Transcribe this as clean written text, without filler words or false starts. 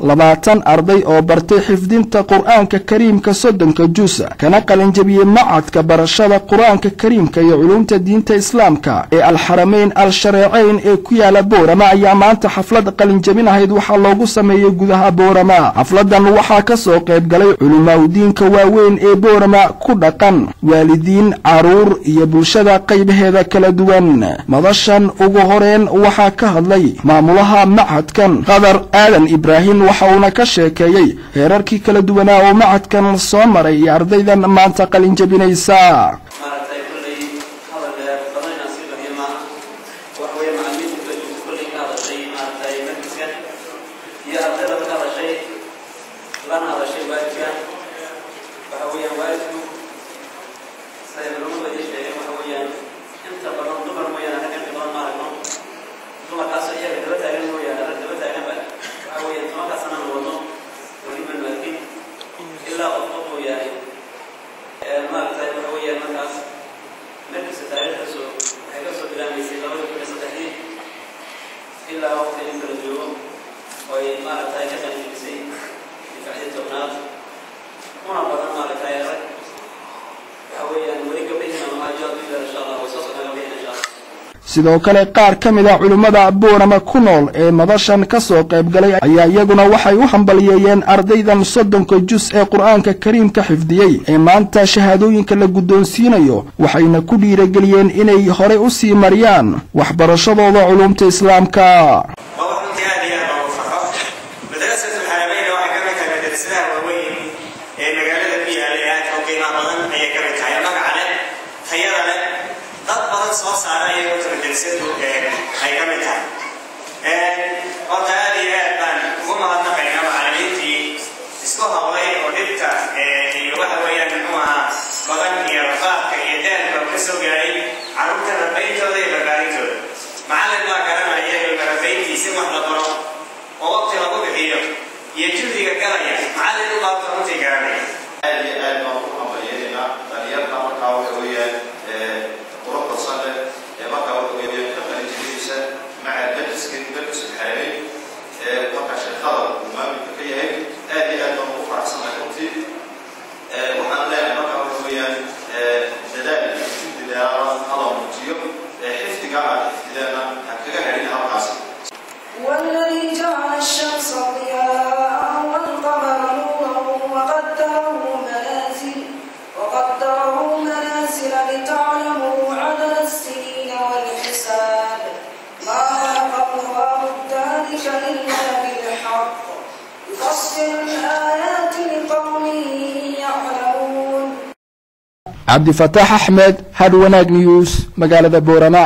20 arday oo bartay xifdinta Qur'aanka Kariimka 30 juz kana qalin jabiyay macadka barashada Qur'aanka Kariimka iyo culumta diinta Islaamka ee Al-Haramayn Al-Shari'ayn ee ku yaala Boorama ayaa maanta xaflad qalin jabin ahayd waxaa loogu sameeyay gudaha Boorama. Xafladan waxaa ka soo qayb galay culimaa diinka waaweyn ee Boorama ku dhaqan, waalidiin, caruur iyo bulshada qaybaheeda kala duwan. Madashan ugu horeen waxaa ka hadlay maamulaha macadkan Qadar Aadan Ibraahim, waxa uuna ka sheekeeyey heerarkii kala duwanaa oo macadkan soo maray iyo ardaydan maanta qalin jabinaysa. Maaragtay, kulley hadal dheer badan inaan sii badiyo maaha. Waxa weeye macallimiinta kala joogta kulley ka hadashay, maaragtay, markiska iyo ardayda ka hadashay, lana hadashay waalidka. Waxa weeyaan waalidku, siday culamadu idiin sheegeen, waxa weeyaan inta badan dumar mooyaane rag inta badan ma aragno. Dumarkaasoo iyaga daba taagan mooyaane rag daba taaganba waxa weeyaan 10-kaa sanana wadno weli manu arkin ilaa qof qof mooyaane. Maaragtay, waxa weeyaan markaas markiisa taariikhdiisu waxay ka soo bilaamaysay 2003-dii ilaa waqti in kala joogo oo ay, maaragtay, ka qalinjebisay difacdii 10aad una badan, maaragtay, rag. Waxa weeyaan weli gabdhihiina mahaajo hadduu yidhahdo, insha Allah way soo socdaan gabdhihiina, insha Allah. Sidoo kale qaar ka mid a culimmada Boorama ku nool ee madashan ka soo qayb galay ayaa iyaguna waxay u hambaliyeeyeen ardaydan 30-ka jus ee Qur'aanka Kariimka xifdiyey ee maanta shahaadooyinka la guddoonsiinayo, waxayna ku dhiirageliyeen inay horey u sii mariyaan waxbarashadooda culumta Islaamka. Waa wax runtii aad iyo aad loogu farxo. Madrasatu Alxarameyn waxay ka mid tahay madrasadaha waaweyn ee magaalada ku yaala ee aadka u qiimaha badan ayay ka mid tahay, magaca leh, tayada leh, dad badan soo saara ayay horta madrasadu ay ka mid tahay. Horta aad iyo aad baan ugu mahadnaqaynaa macallimiintii isku hawlay oo dhibta iyo waxa weeyaan muxuu ahaa badan iyo rafaadka iyo daalka ka soo gaaray carruurta rabayntooda iyo barbaarintooda. Macallin baa garanaya ilma rabayntiisa, wax la baro oo waqti lagu bixiyo iyo juhdiga galaya macallin u baabta runtii garanaya. Aad iyo aad baan ku hambalyeynayna dhalinyarta markaa waxa weeyaan quruxda sane ee markaa waxa weeyaan ka qalin jebinaysa maca dariska Darus Alxarameyn ee markaa sheekada uu maamulka ka yahay. Aad iyo aad baan ugu faraxsanahay runtii. Waxaan leenahay markaa waxa weeyaan dadaal iyo juhdi dheeraada hala muujiyo, xifdiga aad xifdideena ha kaga hadhin halkaasi. هو الذي جعل الشمس ضياء والقمر نورا وقدره منازل لتعلموا عدد السنين والحساب. ما خلق الله ذلك إلا بالحق. يفصل الآيات لقوم يعلمون. Cabdifataax Axmed, Hadh Wanaag News, magaalada Boorama.